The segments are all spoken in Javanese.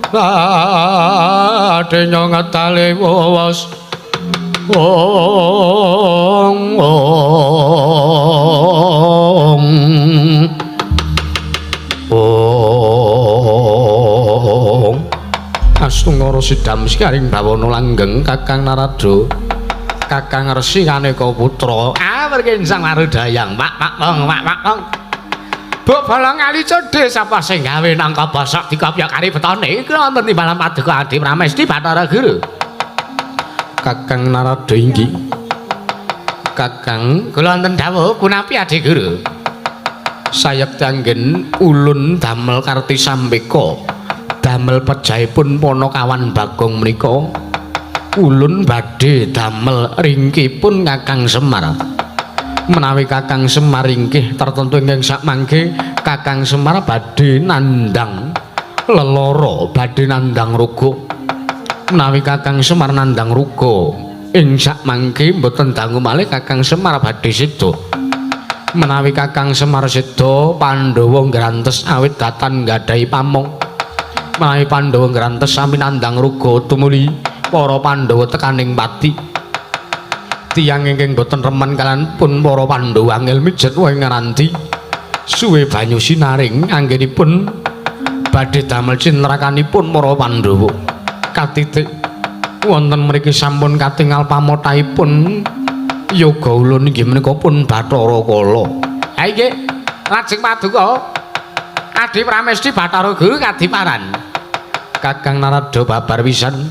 Ladenya ngetale wos ong ong ong Astungara sidam sikaring bawana langgeng Kakang Narada Kakang Resi kaneka putra awerkin sang marudayang pak pak wong pak pak wong Bok bolong kali codhe sapa sing gawe nangka bosok dikopyok kari betone iku wonten timbalan paduka Adi Pramesti Bathara Guru. Kakang Narada inggih. Kakang kula wonten dawuh punapi Adi Guru. Sayekti anggen ulun damel karti sambeka damel pejahipun Panakawan Bagong menika ulun badhe damel ringkipun Kakang Semar. Menawi Kakang Semar inggih tertentu ingkang sakmangke Kakang Semar badhe nandhang lelara, badhe nandhang ruga. Menawi Kakang Semar nandhang ruga ing sakmangke mboten dangu malih Kakang Semar badhe seda. Menawi Kakang Semar seda, Pandhawa nggrantes awit datan nggadahi pamong. Menawi Pandhawa nggrantes sami nandhang ruga tumuli para Pandhawa tekaning pati. Tiyang ingkang boten remen kalian pun para Pandhawa angel mijet ing ngrandi suwe banyu sinaring anggenipun badhe damel cintrakanipun para Pandhawa. Katitik wonten mriki sampun katingal pamothahipun yoga ulun inggih menika pun Bathara Kala. Ha inggih lajeng paduka Adi Pramesti Bathara Guru kadiparan. Kakang Narada babar pisan.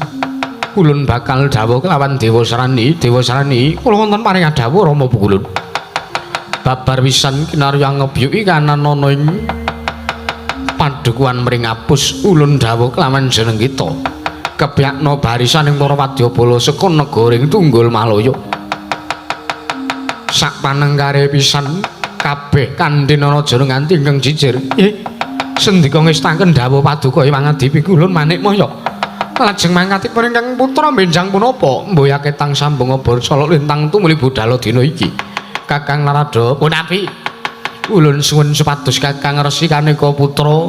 Ulun bakal dawuh kelawan Dewa Sarani, Dewa Sarani kula wonten paring dawuh Rama Pukulun. Babar pisan kinarya ngebyuki kanan ana ing padukuhan Mringapus ulun dawuh kelawan jeneng kita. Kepyakna barisaning para wadyabala saka negara ing Tunggul Malaya. Sak panengkare pisan kabeh kandhane aja nganti ingkang jijir. Sendika ngestaken dawuh paduka Hyang Adipi kulun manik moyo. Lajeng mangkatipun ingkang putra benjang punapa mboyake tang sambung obor solok lintang tumuli budala dina iki. Kakang Narada punapi ulun suwun supados Kakang Resi kaneka putra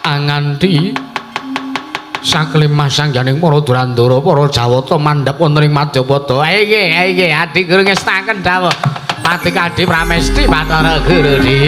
anganti saklemah sangganing para Durandara para Jawata mandhap wonten ing Madyapada. Inggih inggih Adi Guru ngestaken dawuh paduka Adi Pramesti Bathara Guru di.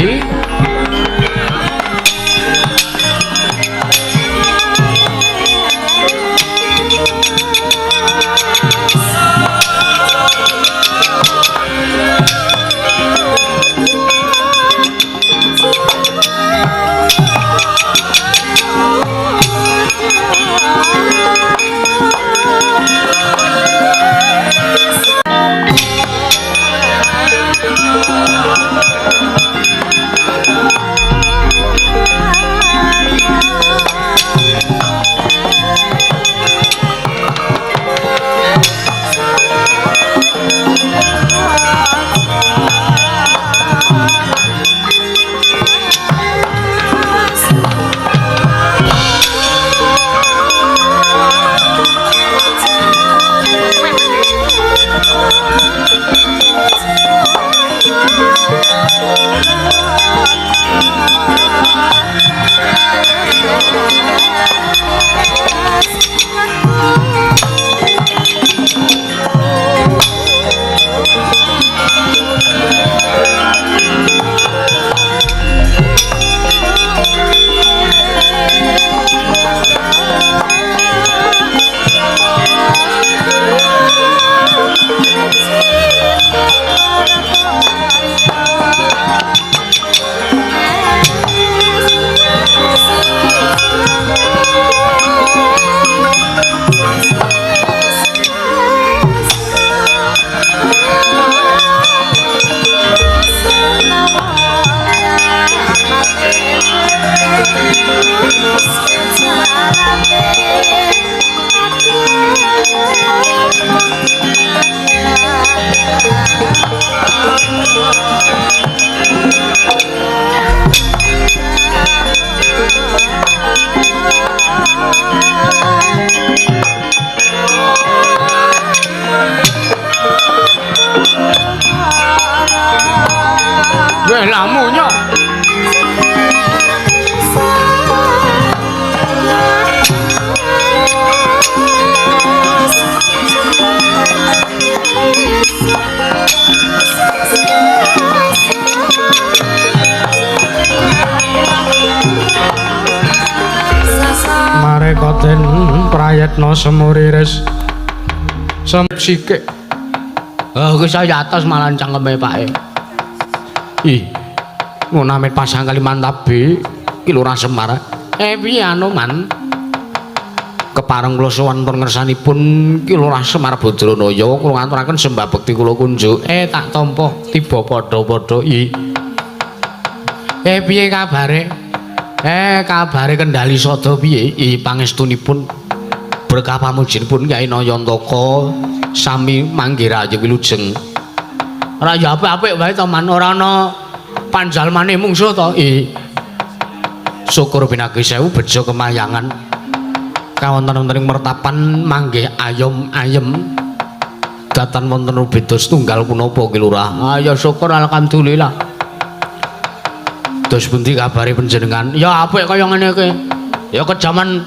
Lamunya. Retna semuriris sem sikik. Oh, kuwi saya atas malah cangkeme pake. Ih. Ngono amit pasang Kalimantabe Ki Lurah Semar. Eh piye Anoman? Kepareng kula sowan wonten ngersanipun Ki Lurah Semar Badranaya kula ngaturaken sembah bekti kula kunjuk. Eh tak tampa tiba padha-padha. Ih. Eh piye kabare? Eh kabare Kendali Sada piye? Ih pangestunipun berkah pamujinipun Kyai Nayantaka sami manggih rahayu wilujeng. Ora ya apik-apik wae to man, ora ana panjalmane mungsuh to. Ih. Syukur pinagi sewu bejo kemayangan. Kawonten wonten ing mertapan manggih ayom ayem. Datan wonten rubeda setunggal punapa Ki Lurah? Ah ya syukur alhamdulillah. Dos pundi kabare panjenengan? Ya apik kaya ngene iki. Ya kejaman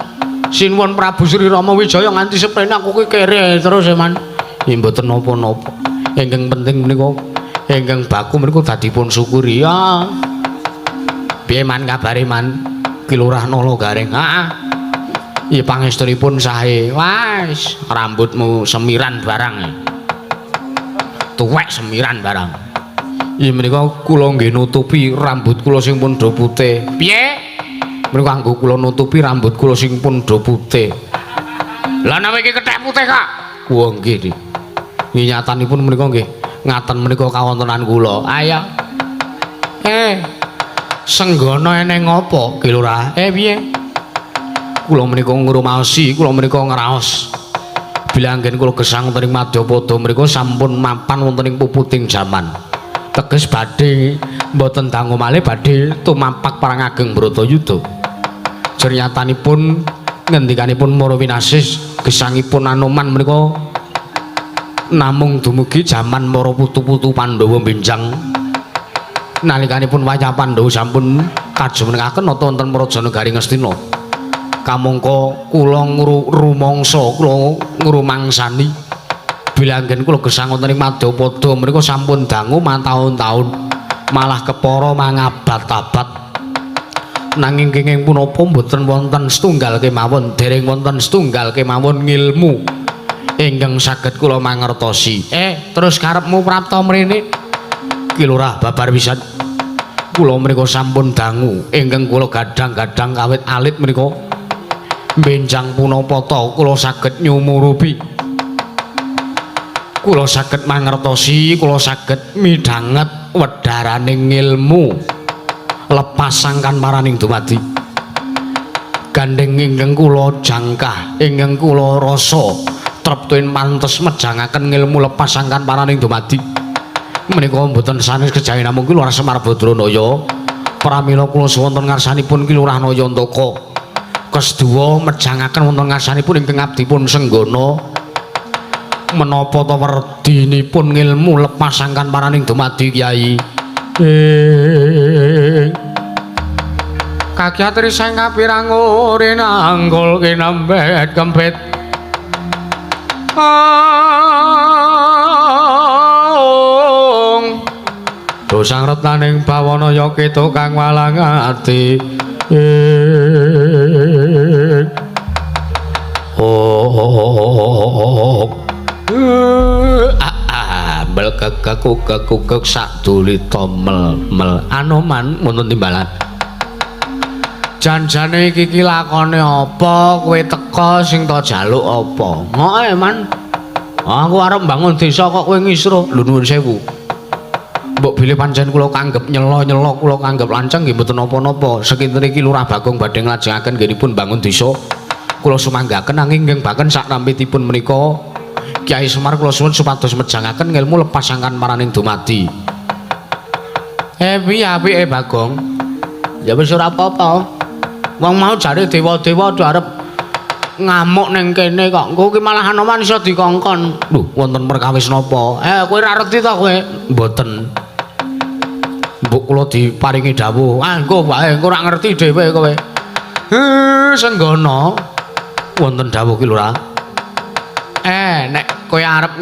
Sinuwun Prabu Sri Rama Wijaya nganti seprene aku ki kere terus e man. Ya mboten napa-napa. Ingkang penting menika ingkang baku menika dadipun syukuri ya. Piye man kabare man? Ki Lurah Nala Gareng. Heeh. Iya pangestunipun sae. Wah, rambutmu semiran barang. Tuwek semiran barang. Iya menika kula nggih nutupi rambut kula sing pun do putih. Piye? Menika anggo kula nutupi rambut kula sing pun do putih. Lah nek iki kethek putih, Kak? Wah nggih, Dik. Nggih nyatanipun menika nggih ngaten menika kawontenan kula. Ayo. Eh. Senggono eneng apa, Ki Lurah? Eh piye? Kula menika ngrumaosi, kula menika ngraos. Bilih anggen kula gesang wonten ing Madyapada menika sampun mapan wonten ing puputing jaman. Teges badhe mboten dangu malih badhe tumapak perang ageng Bratayuda. Cernyatanipun ngendikanipun Mara Winasis gesangipun Anoman menika namung dumugi jaman para putu-putu Pandhawa benjang. Nalikanipun wayah Pandhawa sampun kajumenengaken nata wonten Praja Negari Ngastina. Kamangka kula rumangsa kula ngrumangsani bilih anggen kula gesang wonten ing Madyapada menika sampun dangu mataun-taun malah kepara mangabad-abad. Nanging kenging punapa mboten wonten setunggal kemawon, dereng wonten setunggal kemawon ngilmu ingkang saged kula mangertosi. Eh, terus karepmu prapta mrene? Ki Lurah babar pisan. Kula menika sampun dangu ingkang kula gadhang-gadhang kawit alit menika benjang punapa ta kula saged nyumurupi. Kula saged mangertosi, kula saged midhanget wedharaning ngilmu lepas sangkan paraning dumadi. Gandheng ingkang kula jangkah, ingkang kula rasa treptuin pantes mejangaken ngilmu lepas sangkan paraning dumadi. Menika mboten sanes kejawi namung Ki Lurah Semar Badranaya. Pramila kula suwun ngarsanipun Ki Lurah Nayantaka. Kesduwa mejangaken wonten ngarsanipun ingkang abdipun Senggana. Menapa ta werdinipun ngilmu lepas sangkan paraning dumadi Kyai? Kakyatri sang kapirang rinanggul kinambet kempit. Aung dosang retnaning bawana ya ketu kang walang ati. Oh. Bel kekek sak dulita mel mel Anoman wonten timbalan. Janjane iki ki lakone apa kowe teka sing ta jaluk apa? Ngoe man. Aku arep mbangun desa kok kowe ngisro. Lho nuwun sewu. Mbok bilih pancen kula kanggep nyela-nyela kula kanggep lanceng nggih mboten napa-napa. Sekinten iki Lurah Bagong badhe nglajengaken nggenipun mbangun desa. Kula sumanggaken nanging nggih baken sak rampitipun menika Kyai Semar kula suwun supados mejangaken ngilmu lepas sangkan paraning dumadi. Eh piye apike Bagong? Ya wis ora apa-apa. Wong mau jare dewa-dewa do arep ngamuk ning kene kok. Engko ki malah Anoman iso dikongkon. Lho, wonten perkawis napa? Eh kowe ora reti to kowe? Mboten. Mbok kula diparingi dawuh. Ah engko wae, engko ora ngerti dhewe kowe. Heh, Senggana. Wonten dawuh Ki Lurah. Eh, nek kowe arep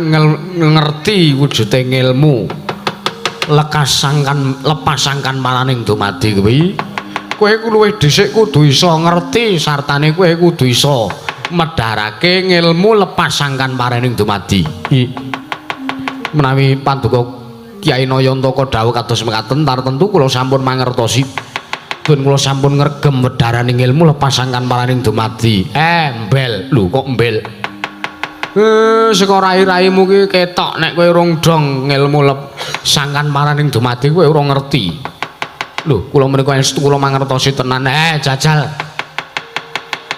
ngerti wujude ngilmu lekas sangkan lepas sangkan paraning dumadi kuwi, kowe ku luwih dhisik kudu iso ngerti sartane kowe kudu iso Medharake ngilmu lepas sangkan paraning dumadi. Menawi panduka Kyai Nayantaka dawuh kados mekaten tartentu kula sampun mangertosi. Pun kula sampun ngregem wedharaning ilmu lepas sangkan paraning dumadi. Mbel. Lho kok mbel? Saka rai-raimu ki ketok nek kowe urung dong ngilmu lep sangkan paraning dumadi kowe urung ngerti. Lho, kula menika estu kula mangertosi tenan. Jajal.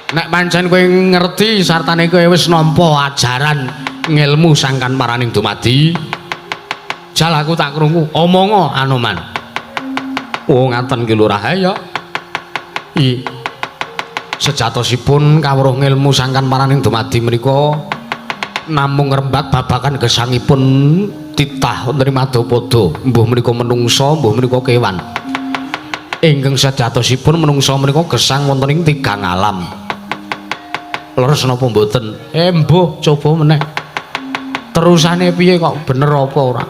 Nek pancen kowe ngerti sartane kowe wis nampa ajaran ngilmu sangkan paraning dumadi, jal aku tak krungu omongo Anoman. Oh ngaten ki lurah ya. I sejatosipun kawruh ngilmu sangkan paraning dumadi menika namung ngrembat babagan gesangipun titah wonten ing Madopada, mbuh menika menungsa mbuh menika kewan. Ingkang sejatosipun menungsa menika gesang wonten ing tigang alam. Leres napa mboten? Mbuh coba meneh. Terusane piye kok bener apa ora?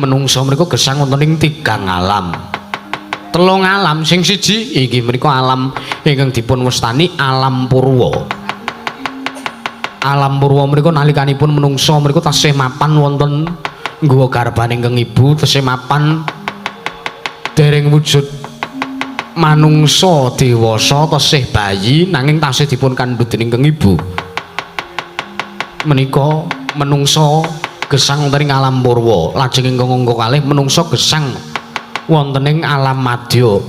Menungsa menika gesang wonten ing tigang alam. Telung alam sing siji inggih menika alam ingkang dipun wastani alam purwa. Alam purwa menika nalikanipun menungsa menika tasih mapan wonten ngguwa garbane ingkang ibu, tasih mapan dereng wujud manungsa dewasa, tesih bayi nanging tasih dipun kandhut dening ingkang ibu. Menika menungsa gesang wonten ing alam purwa. Lajeng ingkang angka kalih menungsa gesang wonten ing alam madya.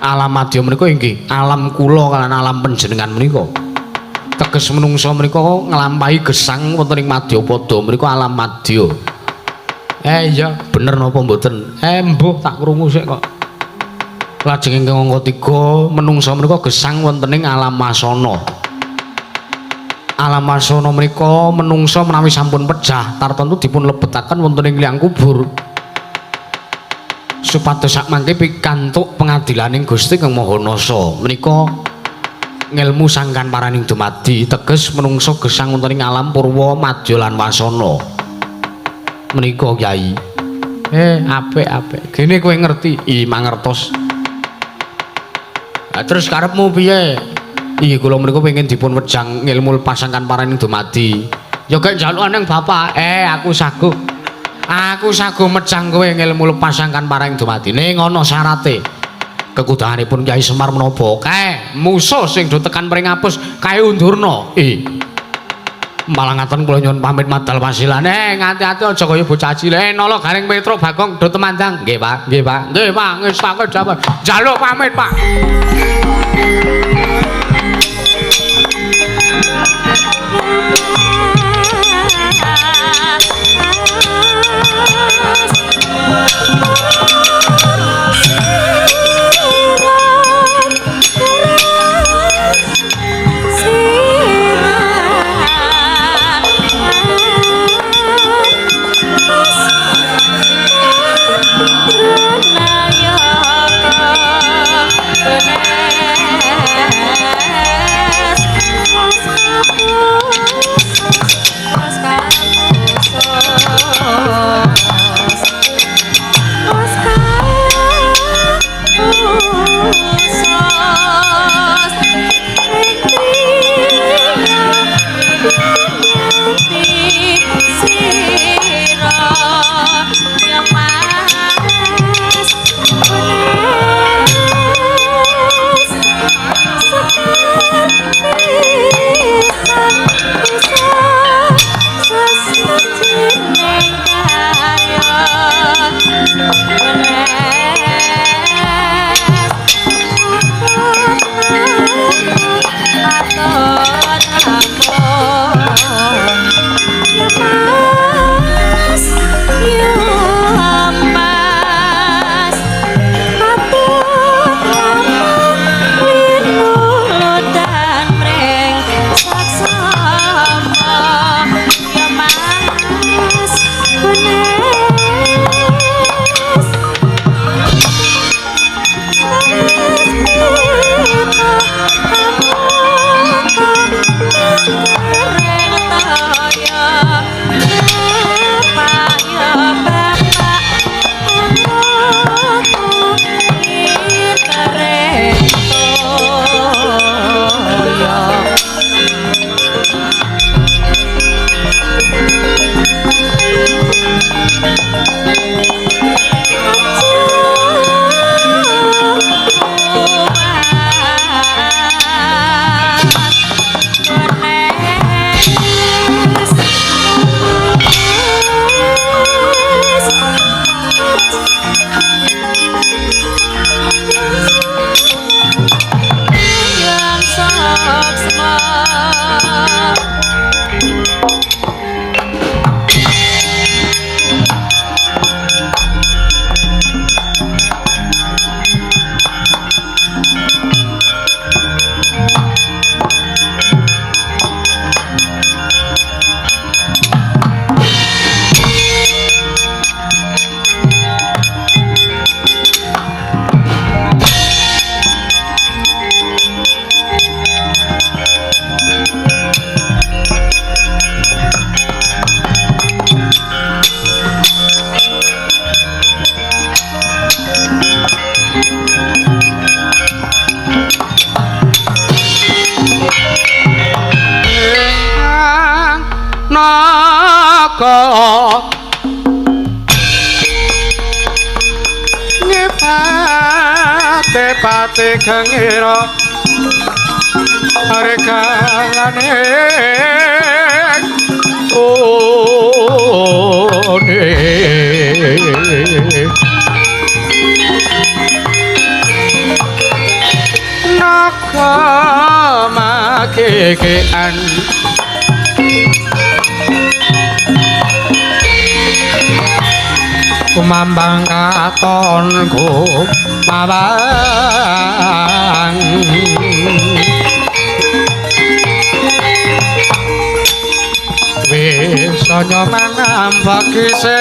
Alam madya menika inggih alam kula kaliyan alam panjenengan menika. Teges menungsa menika nglampahi gesang wonten ing madyapada menika alam madya. Iya bener napa mboten? Mbuh tak krungu sik kok. Lajeng ingkang angka 3 menungsa menika gesang wonten ing alam wasana. Alam wasana menika menungsa menawi sampun pejah tartentu dipun lebetaken wonten ing liang kubur. Supados sakmangke pikantuk pengadilaning Gusti Kang Maha Nasa. Menika ngilmu sangkan paraning dumadi, teges menungsa gesang wonten ing alam purwa, madya lan wasana. Menika Kyai. Apik-apik. Gene kowe ngerti? I mangertos. Terus karepmu piye? Iya kula menika pengin dipun wejang ngilmu lepas sangkan paraning dumadi. Ya gek njalukan nang bapak. Aku saguh. Aku saguh mejang kowe ngilmu lepas sangkan paraning dumadi. Ning ana syarate. Kekudahanipun Kyai Semar menapa? Kae musuh sing do tekan pringapus kae undurna. Malah ngaten kula nyuwun pamit madal wasilane. Ngati-ati aja kaya bocah cilik. Nala Gareng Petruk Bagong do temandang. Nggih, Pak. Nggih, Pak. Nggih, Pak. Ngestake jawab. Njaluk pamit, Pak. Nayaka. Pati kengira rekalane one naga magegean kumambang katon kumawang wis nyoman bagise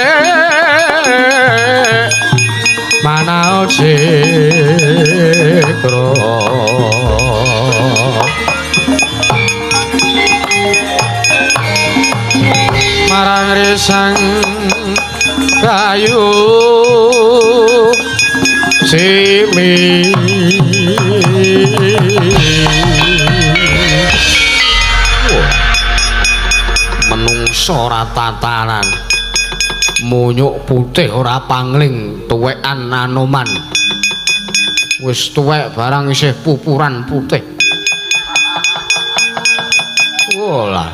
manau sikro marang risang kayu simi. Menungso ora tatanan, munyuk putih ora pangling, tuwekan Anoman. Wis tuwek barang isih pupuran putih. Wolah,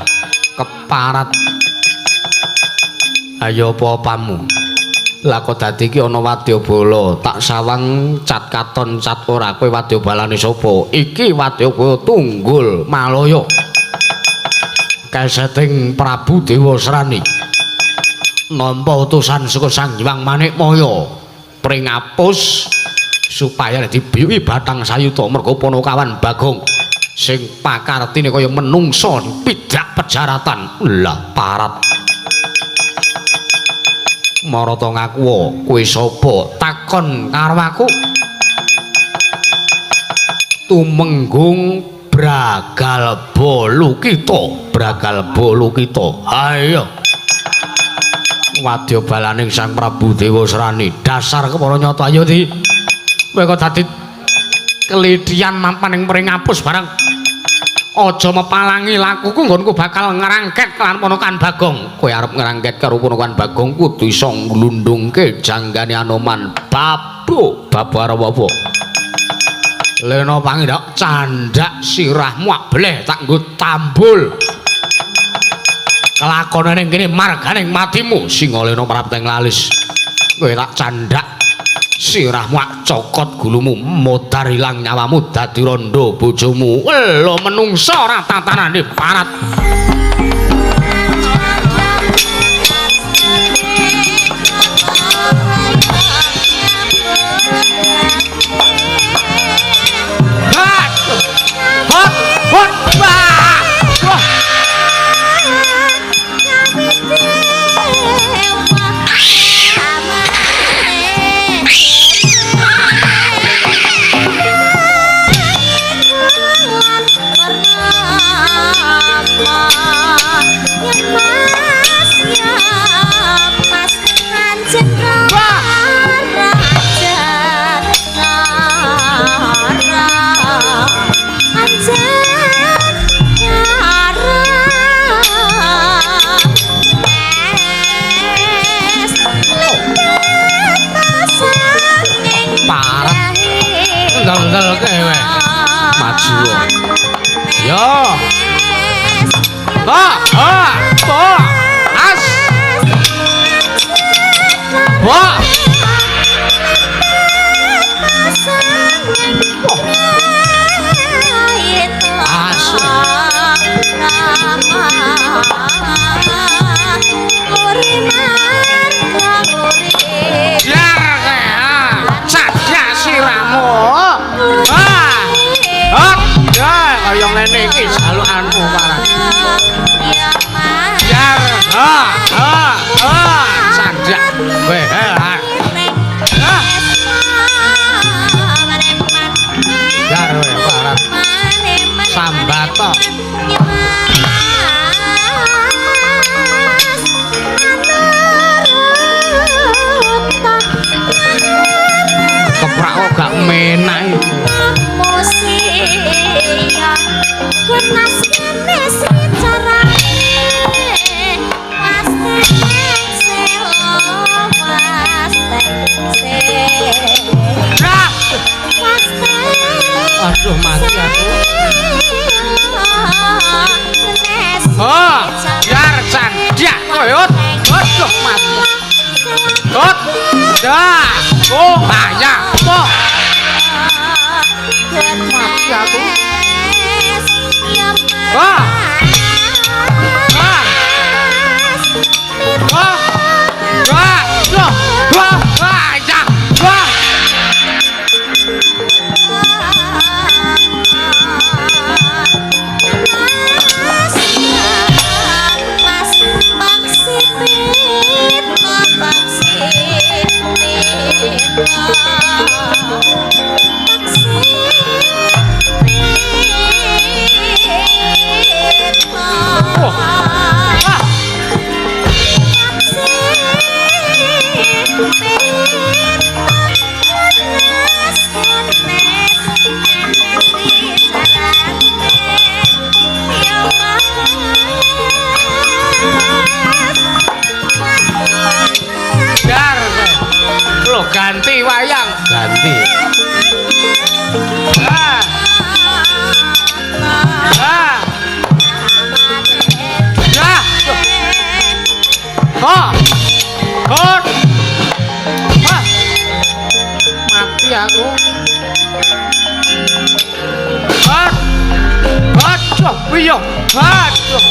keparat. Ayo apa-apamu? Lah kok dadi iki ana wadyabala, tak sawang cat katon cat ora, kowe wadyabalane sapa? Iki wadyabala Tunggul Malaya. Keseting Prabu Dewasrani. Nampa utusan saka Sang Hyang Manikmaya pringapus supaya dibiyuki Bathang Sayuta merga Panakawan Bagong sing pakartine kaya menungsa pidak pejaratan. Lah parat. Marata ngaku kowe sapa? Takon karo aku. Tumenggung Bragalba Lukita, Bragalba Lukita. Ayo. Wadyabalaning Sang Prabu Dewasrani, dasar kepara nyata ayo di. Kowe kok dadi kelithian mampan ing pringapus barang. Aja mepalangi lakuku nggonku bakal ngrangket lan Ponokan Bagong. Kowe arep ngrangket karo Ponokan Bagong kudu iso nglundungke janggane Anoman. Babu, babu arep apa? Lena pangindak candhak sirahmu ableh tak nggo tambul. Kelakone ning kene marganing matimu. Singalena prapteng lalis. Kowe tak candhak sirahmu ak cokot gulumu, modar ilang nyawamu dadi rondo bojomu. Lho menungsa ora tatanane parat. Mati. Ah. Ah. Ya. Ha. Hot. Ha. Mati aku. Hot. Aduh, piye? Aduh.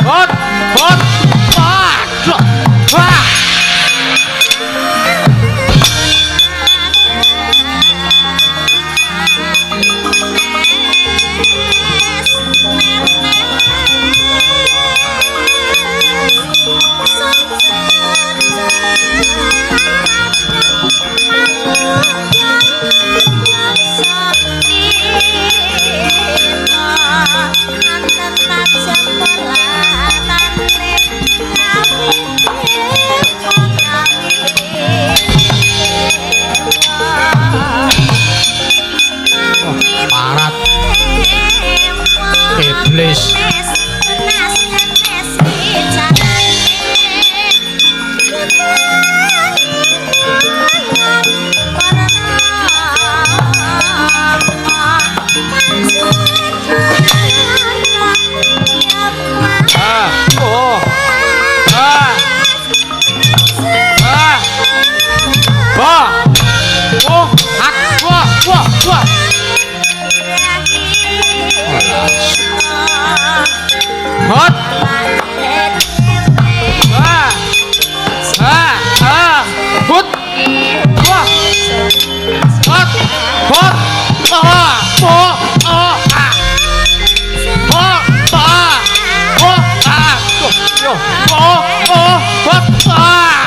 Hot. Hot. Aduh. Wah. Parat iblis. Ah, oh. Ah. Ah. Wah. Oh, hak, wah, wah, wah. Hot. Ah. Ah, ah. Hut. Wah. Hot. Hot. Ah, oh, oh, ah. Oh, ah. Oh, ah. Yo, oh, oh, hot. Ah.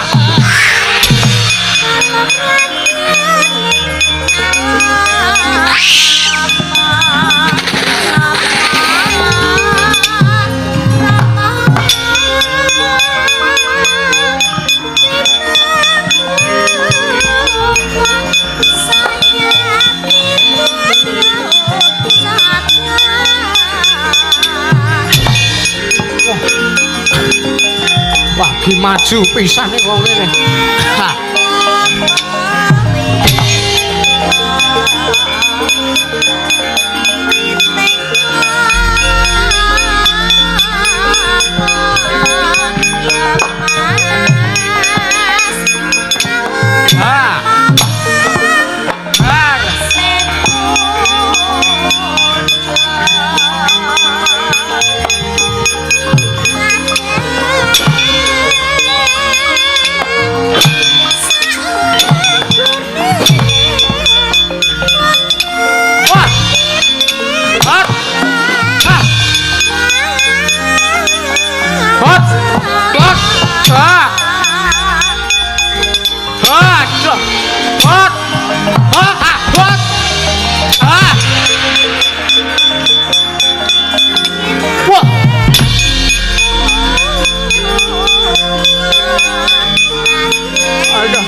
Wah, ki maju pisan nek wong ngene. Ha. Ah. Ah. Wah. Hot. Ah. Hot. Hot. Ah. Aduh. Hot. Hot. Ah. Hot. Ah. Wah. Aduh.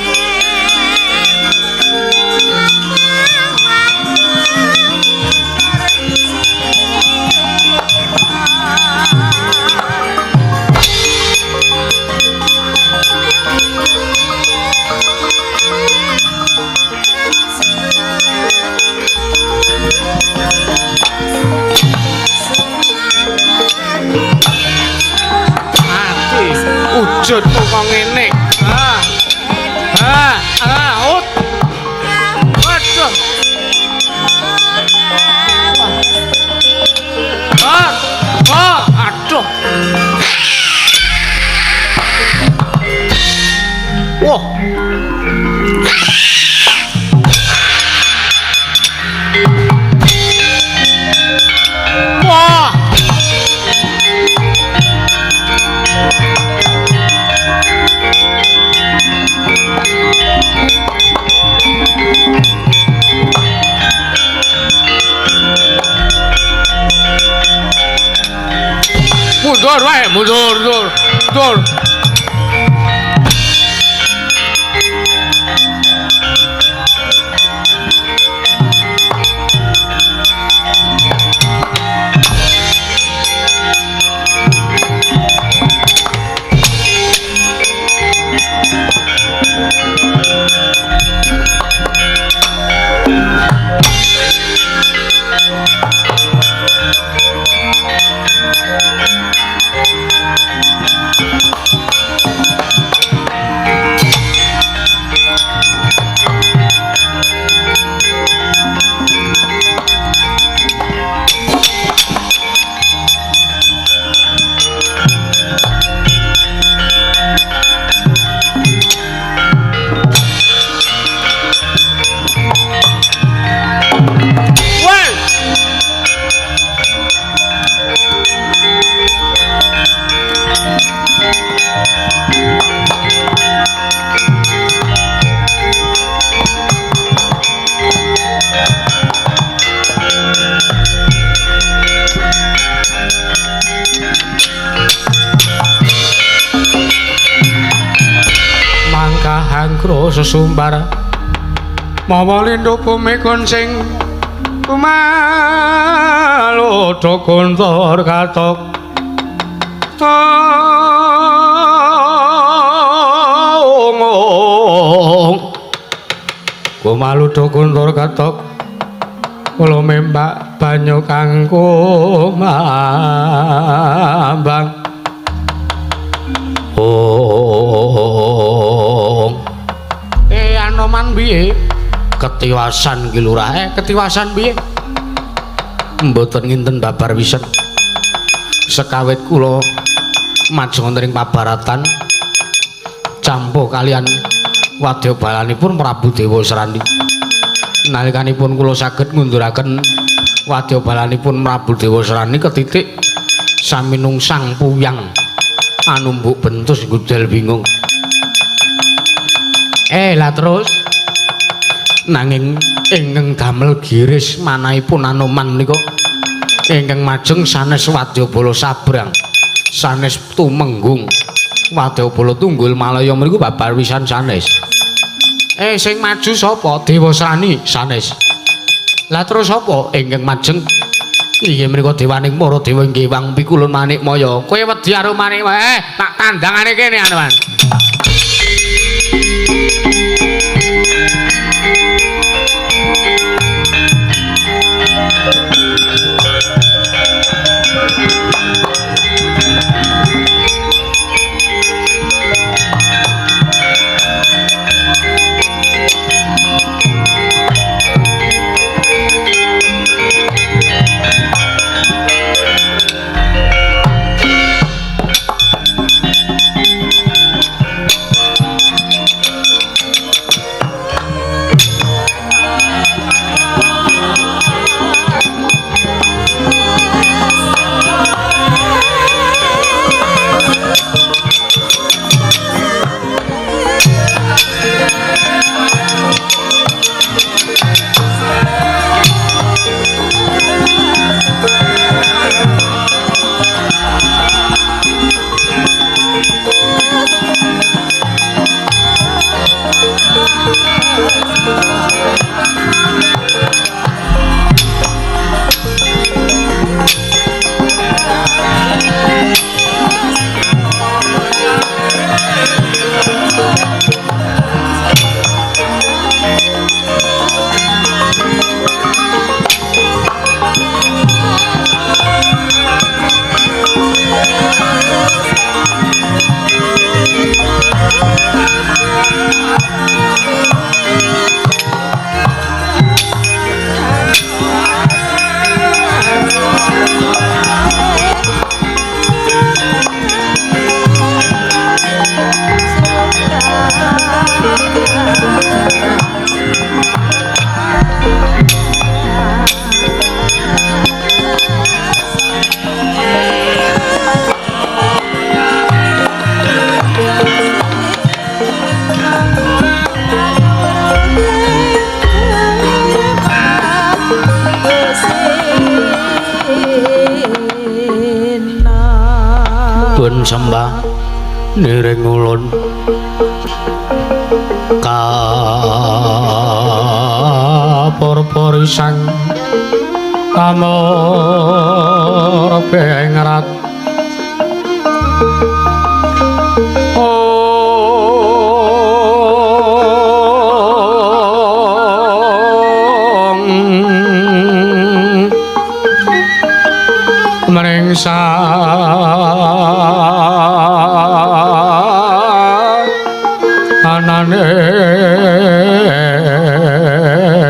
Mati. Wujudmu kok ngene. Ah. Ah, ah, ut. Waduh. Ah, ah, aduh. Wah. Wah. Mundur wae, mundur, mundur, mundur. sesumbar mawa lindhu bumi kuncing kumaludha gontor katok kumaludha gontor katok kula membak banyu kang kumambang. Oh. Anoman piye? Ketiwasan ki lurah. Ketiwasan piye? Mboten nginten babar wiset. Sekawit kula majeng wonten ing pabaratan campuh kalian wadyabalanipun Prabu Dewasrani. Nalikanipun kula saged ngunduraken wadyabalanipun Prabu Dewasrani ketitik saminungsang puyang anumbuk bentus gudel bingung. Lah terus nanging ingkang damel giris manahipun Anoman menika ingkang majeng sanes wadyabala sabrang, sanes tumenggung, wadyabala tunggul malaya mriku babar wisan sanes. Sing maju sapa? Dewasrani sanes. Lah terus sapa ingkang majeng? Inggih menika dewaning para dewa inggih Wang Pikulun Manikmaya. Kowe wedi karo Manikmaya? Tak tandangane kene Anoman. Pun sembah niring ulun kapur-puri sang amor bengrat mringsa anane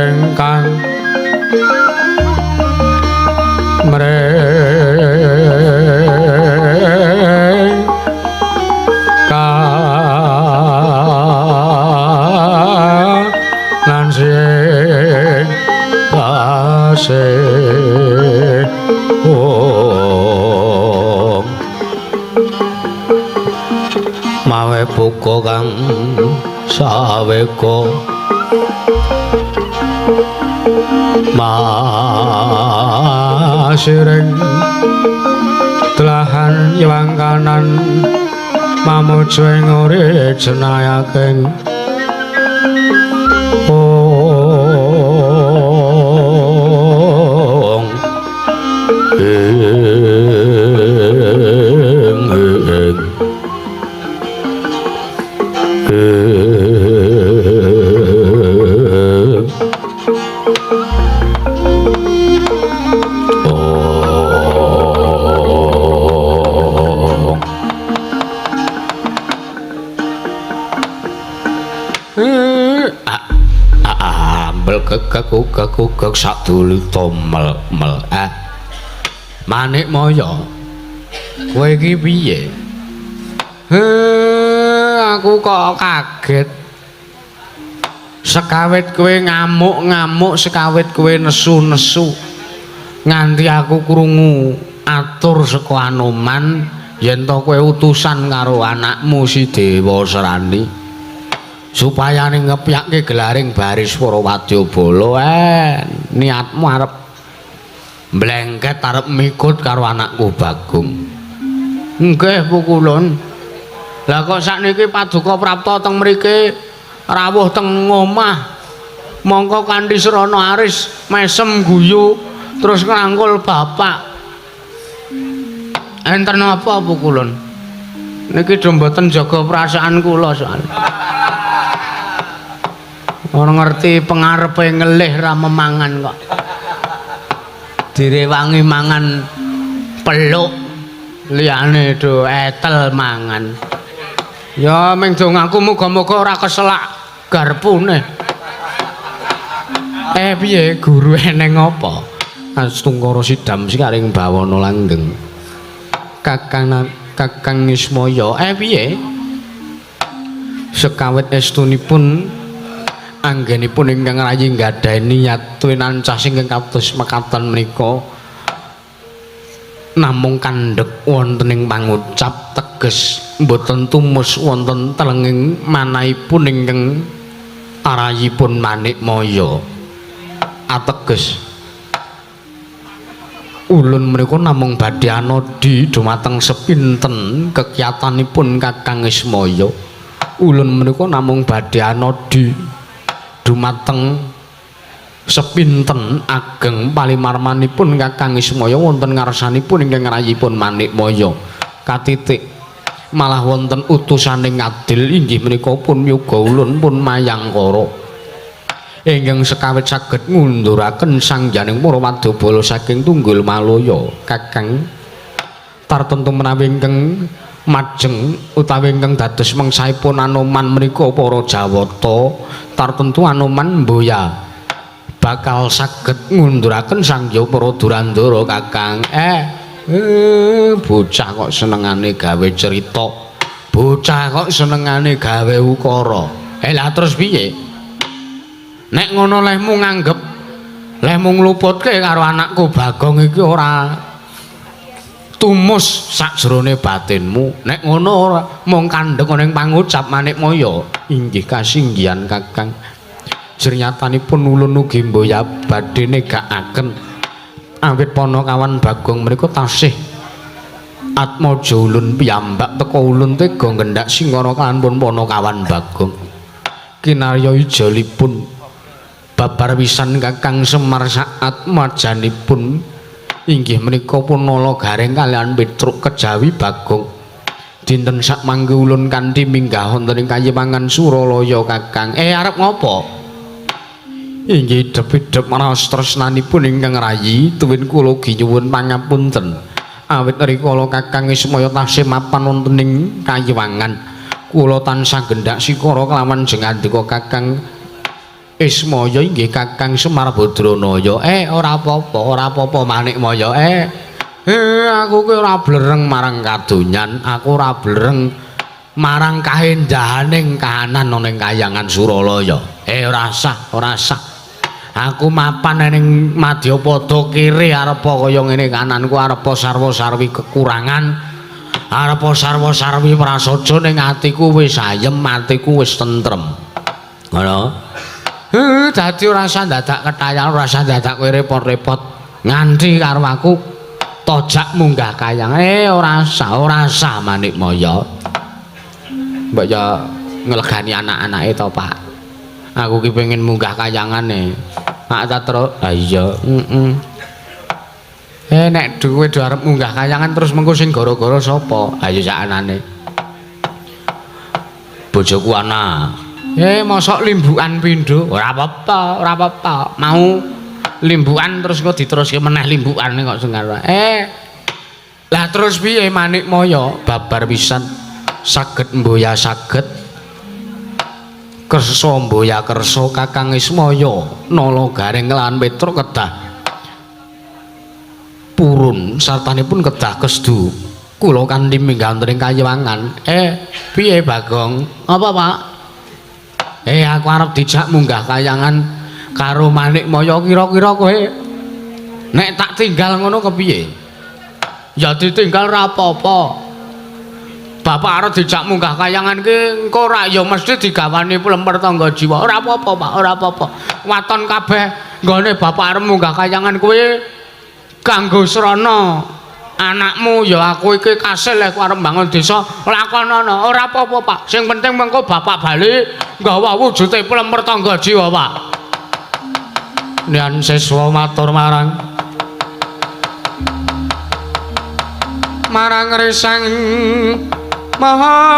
ingkang mring kanan sing pasih mawe buka kang saweka masiring telahan iwang kanan mamuju ing uri jenayaking bel gegek ugek ugek sadulita mel mel. Manikmaya, kowe iki piye? Aku kok kaget. Sekawit kowe ngamuk-ngamuk, sekawit kowe nesu-nesu, nganti aku krungu atur saka Anoman yen to kowe utusan karo anakmu si Dewa Serani supaya ngepyake gelaring baris para wadyabala. Niatmu arep mblengket, arep mikut karo anakku Bagong. Nggih pukulun. Lah kok sakniki paduka prapta teng mriki rawuh teng omah, mongko kanthi srana aris mesem guyu terus ngrangkul bapak. Enten apa pukulun? Niki do mboten jaga perasaan kula soal. Ora ngerti pengarepe ngelih ra memangan kok. Direwangi mangan peluk liyane do etel mangan. Ya ming dongaku muga-muga ora keselak garpune. Piye guru eneng apa? Astungkara sidam sikaring bawana langgeng. Kakang Kakang Ismaya, piye? Sekawit estunipun anggenipun ingkang rayi nggadahi niat tuwinancah ingkang kados mekaten menika namung kandhek wonten ing pangucap, teges mboten tumus wonten telenging manahipun ingkang arayipun Manikmaya. Ateges ulun menika namung badhe anadi dumateng sepinten kekiyatanipun Kakang Ismaya. Ulun menika namung badhe anadi dumateng sepinten ageng palimarmanipun Kakang Ismaya wonten ngarsanipun ingkang rayipun Manikmaya. Katitik malah wonten utusane ngadil inggih menika pun yoga ulun pun mayangkara ingkang sekawit saged ngunduraken sangjaning para wadyabala saking Tunggul Malaya. Kakang, tartemtu menawi ingkang majeng utawi ingkang dados mengsahipun Anoman menika para Jawata, tartemtu Anoman mboya bakal saged ngunduraken sangya para Durandara. Kakang, bocah kok senengane gawe cerita, bocah kok senengane gawe ukara. Lah terus piye? Nek ngono lehmu nganggep lehmu ngluputke karo anakku Bagong iki ora tumus sakjroné batinmu. Nek ngono ora mung kandhek ning pangucap Manikmaya. Inggih kasinggihan Kakang. Jernyatanipun ulun ugi mboya badhe negakaken awit Panakawan Bagong menika tasih atmaja ulun piyambak teka ulun tega nggendak singkara kalawan pun Panakawan Bagong. Kinarya ijolipun babar wisan Kakang Semar saat majanipun inggih menika punala gareng kaliyan Petruk kejawi Bagong. Dinten sakmangke ulun kanthi minggah wonten ing kayiwangan Suralaya. Kakang, arep ngopo? Inggih idhep-idhep raos tresnanipun ingkang rayi tuwin kula ugi nyuwun pangapunten awit rikala Kakang Ismaya tasih mapan wonten ing kayiwangan kula tansah gendak sikara kelawan jengandika Kakang Ismaya inggih Kakang Semar Badranaya. Ora apa-apa, ora apa-apa Manikmaya. Aku ki ora blereng marang kadonyan, aku ora blereng marang kaendahaning kahanan ana ing kayangan Suralaya. Ora sah, ora sah. Aku mapan ning Madyapada kiri arepa kaya ngene kananku arepa sarwa-sarwi kekurangan, arepa sarwa-sarwi prasaja, ning atiku wis ayem, atiku wis tentrem. Ngono. Dadi ora usah dadak ketayan, ora usah dadak kowe repot-repot nganti karo aku tojak munggah kayang. Ora usah, ora usah Manikmaya. Mbok ya nglegani anak-anake to, Pak. Aku ki pengen munggah kayangane. Pak Tatro, ha iya, heeh. Nek kowe do arep munggah kayangan terus mengko sing gara-gara sapa? Ayo sakanane. Bojoku ana. Mosok limbukan pindho? Ora apa-apa, ora apa-apa. Mau limbukan terus kok diteruske meneh limbukane kok sing karo. Lah terus piye Manikmaya? Babar pisan saged mboya saged Kersa mboya kersa Kakang Ismaya Nala Gareng lan Petruk kedah purun sartanipun kedah kesdu. Kula kanthi minggah wonten ing kayiwangan. Piye Bagong? Apa, Pak? Aku arep dijak munggah kayangan karo Manikmaya, kira-kira kowe nek tak tinggal ngono kepiye? Ya ditinggal ra apa-apa. Bapak arep dijak munggah kayangan ki engko ora ya mesti digawani plemper tangga jiwa. Ora apa-apa, Pak, ora apa-apa. Waton kabeh nggone bapak arep munggah kayangan kuwi kanggo srana anakmu ya aku iki kasil aku arep mbangun desa lakonono. Ora apa-apa, Pak. Sing penting mengko bapak bali nggawa wujude plemper tangga jiwa, Pak. Nian siswa matur marang marang risang Mahayaki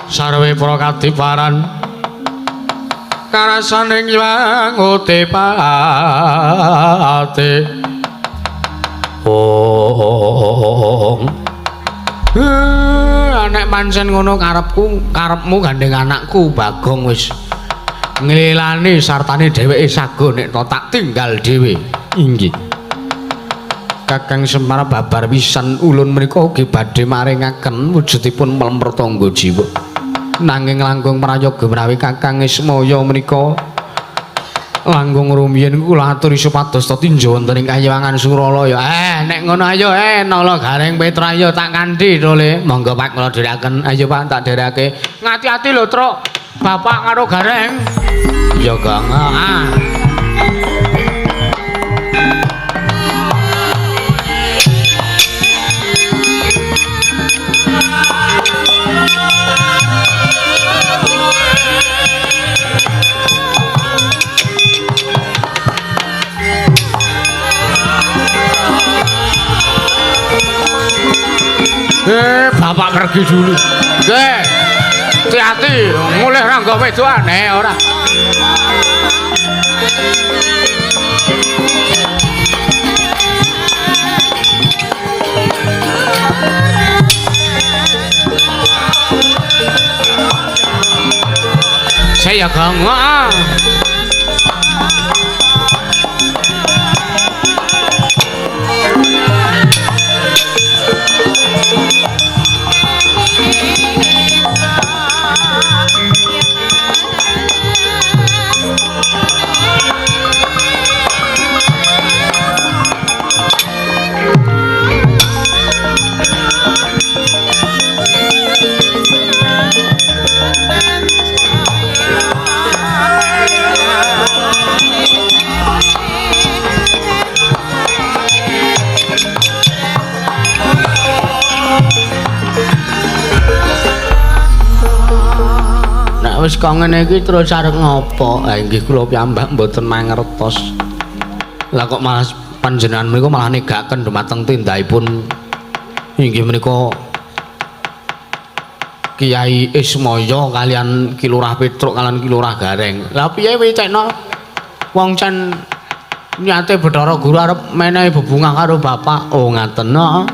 sarwe para kadiparan karasaning wanguti pati. Ong nek pancen ngono karepku, karepmu gandeng anakku Bagong wis nglilani sartane dheweke sago nek to tak tinggal dhewe. Inggih. Kakang Semar babar pisan ulun menika ugi badhe maringaken wujudipun mlemper tangga jiwa. Nanging langkung prayoga menawi Kakang Ismaya menika langkung rumiyin kula aturi supados tinjo wonten ing kayiwangan Suralaya. Nek ngono ayo Nala Gareng Petra ayo tak kanthi to Le. Monggo Pak kula dherekaken. Ayo Pak tak dherekake. Ngati-ati lho Truk. Bapak karo Gareng. Ya Gong. Ah. Bapak pergi dulu. Nggih. Hati-hati, mulih ra nggo wedoan ora. Saya gong. Wis kok ngene iki terus arep ngopo? Ha inggih kula piyambak mboten mangertos. Lah kok malah panjenengan menika malah negaken dumateng tindakipun inggih menika Kiai Ismaya kalian Ki Lurah Petruk kalian Ki Lurah Gareng. Lah piye wicekno? Wong cen niate Bathara Guru arep menehi bebungah karo bapak. Oh ngaten no.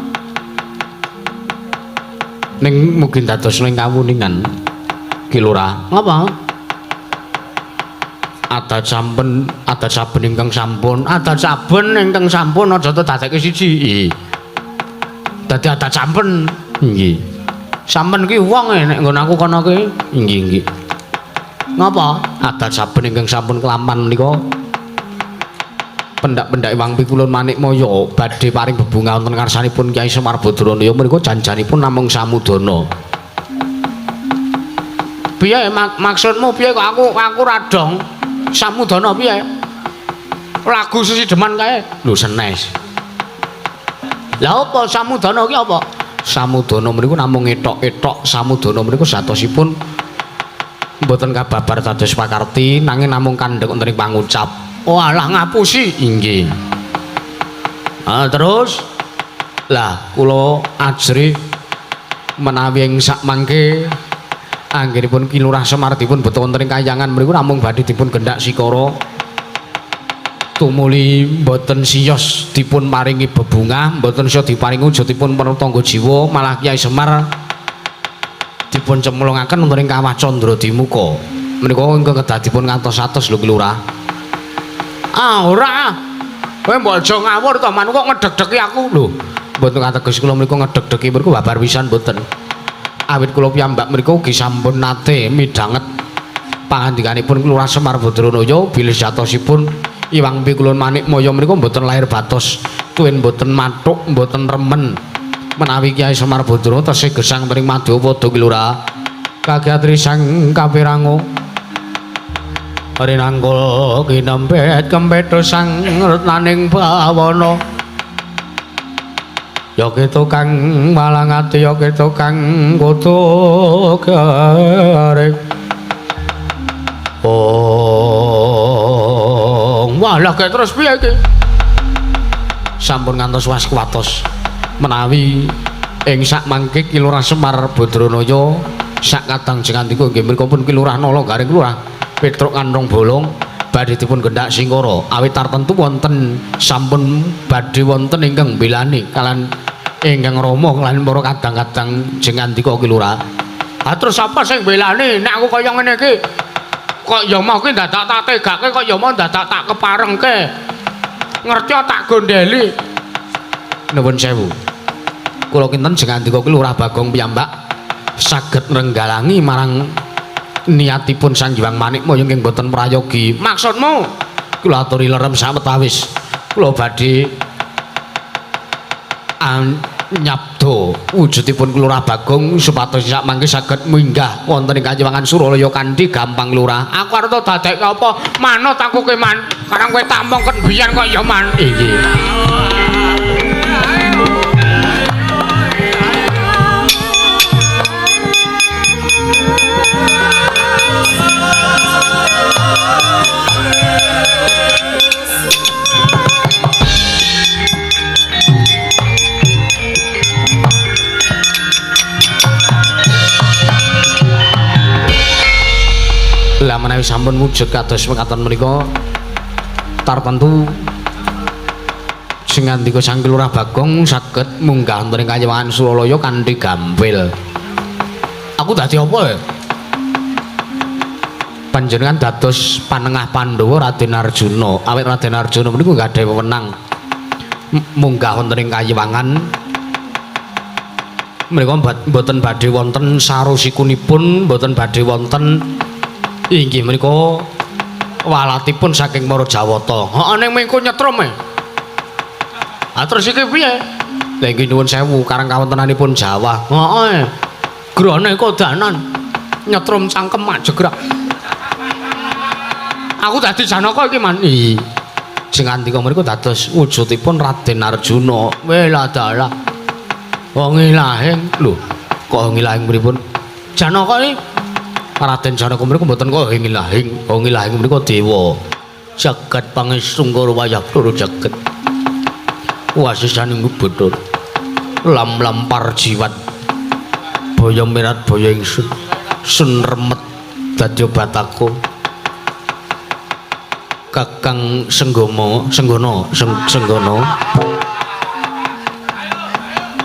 Ning mugi dados ning kawuningan Ki Lurah. Ngapa? Adat sampun, adat saben ingkang sampun, adat saben ingkang sampun aja dadekke siji. Dadi adat sampun. Nggih. Sampen ki wong nek nggon aku kono ki. Nggih, nggih. Ngapa? Adat saben ingkang sampun kelampan menika pendak-pendak Wang Pikulun Manikmaya badhe paring bebungah wonten ngarsanipun Kyai Semar Badranaya menika janjanipun namung samudana. Piye maksudmu piye kok aku ra dong samudana piye? Lagu sesideman kae lho senes. Lah apa samudana ki apa? Samudana mriku namung etok-etok, samudana mriku satosipun mboten kababar dados pakarti nanging namung kandhek wonten ing pangucap. Oh alah ngapusi. Inggih. Ah terus lah kula ajrih menawi ing sak mangke Anggenipun Ki Lurah Semar dipun beto wonten ing kayangan mriku namung badhe dipun gendak sikara. Tumuli mboten siyos dipun paringi bebungah, mboten siyos diparingi wujudipun tangga jiwa, malah Kyai Semar dipun cemplungaken wonten ing kawah Candra Dimuka. Menika ingkang kedah dipun ngantos-atos lho Ki Lurah. Ah ora. Kowe mbok aja ngawur to, manuk kok ngedeg-degi aku lho. Mboten ateges kula mriku ngedeg-degi mriku babar pisan mboten. Awit kula piyambak mriku ugi sampun nate midhanget pangandikanipun Lurah Semar Badranaya bilih jatosipun Iwang Pikulun Manikmaya mriku mboten lahir batos, tuwin mboten mathuk, mboten remen menawi Kyai Semar Badranaya tesih gesang mring Madyapada Ki Lurah. Kagiatri sang kapirango rinangkul kinempet kempetho sang retnaning bawana. Ya ketu kang malangati ya ketu kang kudu garing. Oh, walah kae terus piye iki? Sampun ngantos was kuwatos menawi ing sak mangke Ki Lurah Semar Badranaya sak kadang jengandika nggih mriku pun Ki Lurah Nala Garing Lurah Petruk Kanthong Bolong badhe dipun gendak singkara awit tartentu wonten sampun badhe wonten ingkang mbelani kalian ingkang rama kalian para kadang-kadang jengandika Ki Lurah. Ah terus apa sing mbelani nek aku kaya ngene iki? Kok ya mau ki dadak tak tegake, kok ya mau dadak tak keparengke. Ngerti tak gondeli. Nuwun sewu. Kula kinten jengandika Ki Lurah Bagong piyambak saged nrenggalangi marang niatipun Sang Hyang Manikmaya ingkang boten prayogi. Maksudmu? Kula aturi lerem sawetawis. Kula badhe nyabda wujudipun Lurah Bagong supados sak mangke saged minggah wonten ing Kayiwangan Suralaya kanthi gampang Lurah. Aku arep dadekke apa? Manut aku ki man. Karang kowe tak mongken biyen kok ya man. Iki. Lah menawi sampun wujud kados mekaten menika tartentu sing ngandika Sang Lurah Bagong saged munggah wonten ing Kayiwangan Suralaya kanthi gampil. Aku dadi apa ya? Panjenengan dados panengah Pandhawa Raden Arjuna. Awit Raden Arjuna menika gadhahi wewenang munggah wonten ing Kayiwangan. Menika mboten badhe wonten sarosikunipun, mboten badhe wonten inggih menika walatipun saking para Jawata. Heeh ning mengko nyetrum e. Ah terus iki piye? Lha inggih nuwun sewu karang kawontenanipun Jawa. Heeh. Grane kodanan nyetrum cangkem mak jegrak. Aku dadi Janaka iki man. Iya. Sing ngandika mriku dados wujudipun Raden Arjuna. Welah dalah. Wong ilahing lho, kok ngilahing pripun? Janaka iki Raden Janaka mriku mboten kok ngilahing, wong ngilahing mriku dewa. Jagat pangestungkara wayah loro jagat. Wasisaning betul. Lam-lam parjiwat. Boyo mirat boyo ingsun. Sun remet dadi batako. Kakang Senggomo, Senggono, Senggono.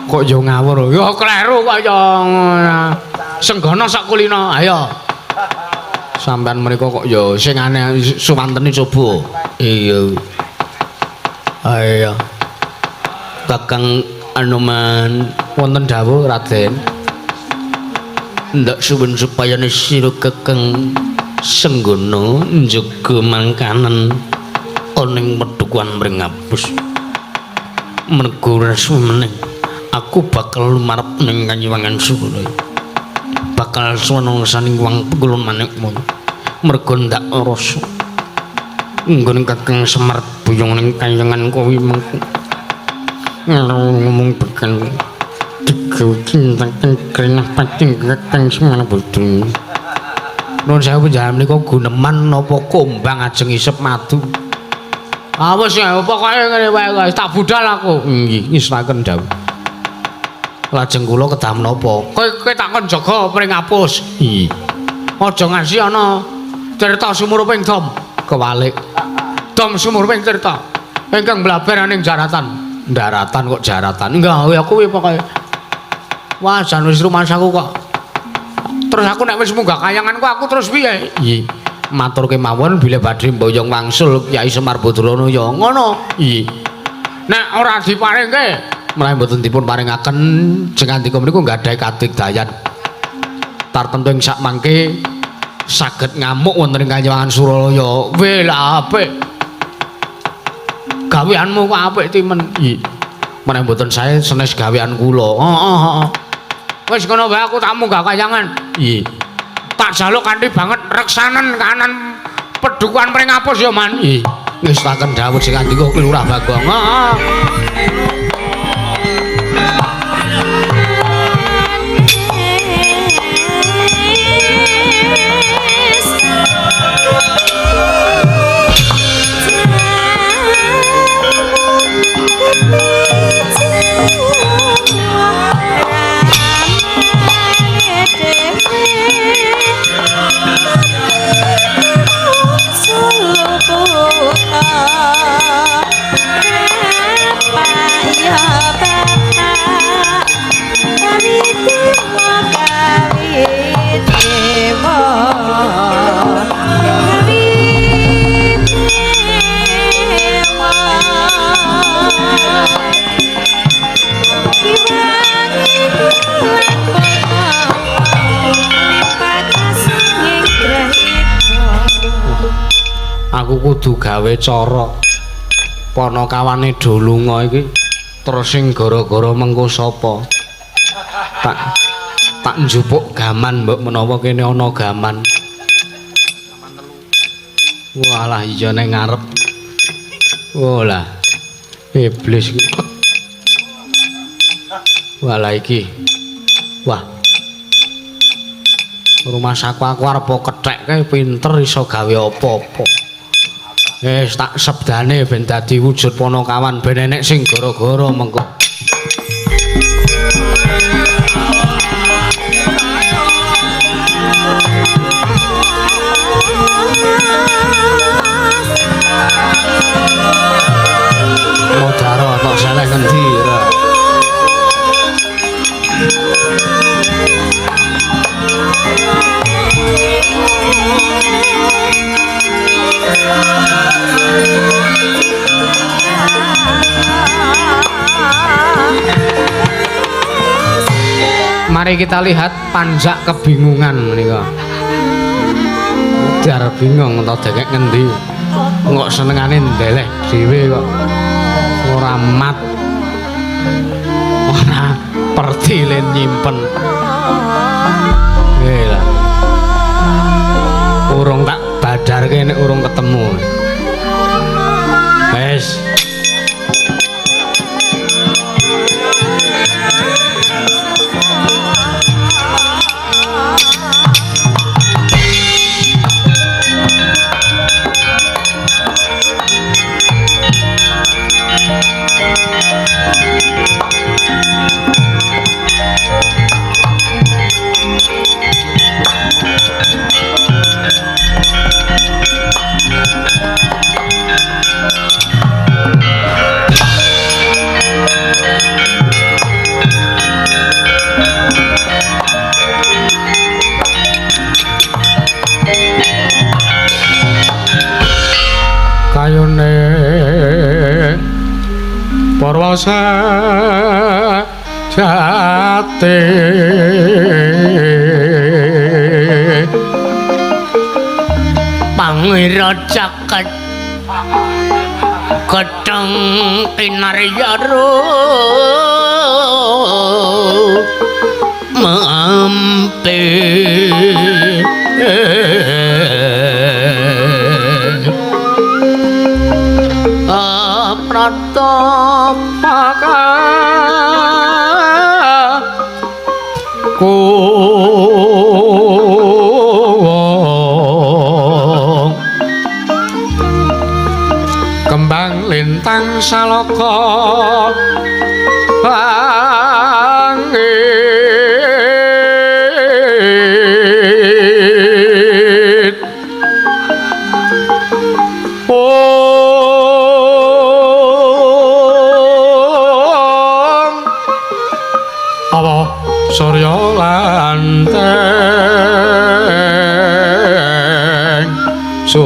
Kok yo ngawur? Ya kleru kok ya. Senggono sak kulino. Ayo. Sampean menika kok ya sing aneh suwantene coba. Iya. Ayo. Kakang Anoman wonten dawuh Raden. Ndak suwun supaya sira Kakang Senggono njaga mangkanen ana ing pedukuhan Mringapus. Mergo resmene aku bakal lumarep ning Kayiwangan Suralaya. Bakal suwana saning wang Pegulun Manikmaya. Mergo ndak rasa nggone Kakang Semar buyung ning kayangan kuwi mengko. Ngomong bekal digawe cintaken krenah pati Kakang Semar Bodho. Nuwun sewu panjenengan menika guneman napa kumbang ajeng isep madu. Ah wis ya pokoke ngene wae tak budal aku. Nggih, ngisraken dawuh. Lajeng kula kedah menapa? Kowe tak kon jaga pring apus. Iya. Aja ngasi ana tirta sumuruping dom. Kewalik. Dom sumuruping tirta. Ingkang blaber ning jaratan. Daratan kok jaratan. Gawe aku kuwi pokoke. Wah, jan wis rumangsaku kok. Terus aku nek wis munggah kayanganku aku terus piye? Iya. Matur kemawon bilih badhe mboyong wangsul Kyai Semar Badrana ya ngono. Iya. Nek ora diparingke, menawi mboten dipun paringaken jengandika meniku nggadahi kadigdayan. Tartemtu ing sak mangke saged ngamuk wonten ing Kanyiwangan Suralaya. Weh lah apik. Gaweanmu kok apik timen. Iya. Menawi mboten sae senes gawean kula. Heeh, heeh. Wis ngono wae aku tak munggah kayangan. Iya. Tak jaluk kanthi banget reksanen kanan pedukuhan Pringapus ya, Man. Iya. Ngestaken dawuh sing andika Lurah Bagong. Heeh. Aku kudu gawe cara panakawane do lunga iki terus sing gara-gara mengko sapa. Tak njupuk gaman mbok menawa kene ana gaman. Walah iya ning ngarep. Walah iblis iki. Walah iki. Wah. Rumahsaku aku arep kethek kae pinter iso gawe apa-apa. Wis tak sebdane ben dadi wujud panakawan ben enek sing gara-gara mengko. Modaro tok seleh ngendi ra. Mari kita lihat panjak kebingungan menika. Dar bingung ento dengek ngendi. Kok senengane ndeleh dhewe kok. Ora mat. Ora pertile nyimpen. Nggih lah. Urung tak badarke nek urung ketemu. Wes. Kayune Parwasa jati Pangira caket gedheng kinarya mampi pratapaka kembang lintang saloka bangir. Langit. Om apa surya lanteng so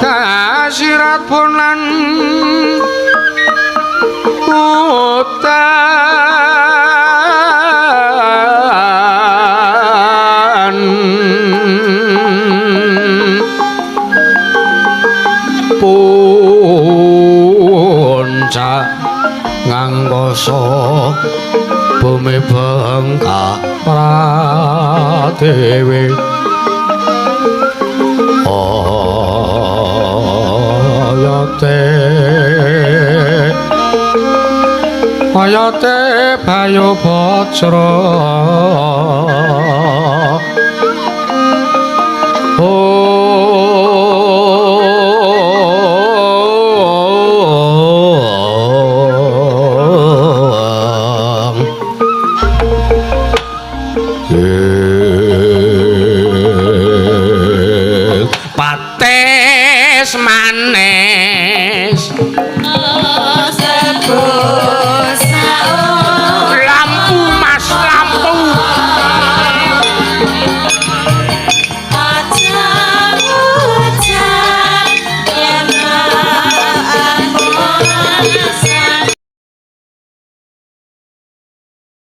kasirat punan utan puncak ngangkasa bumi bengkak pradewi ayate ayate bayu bajra.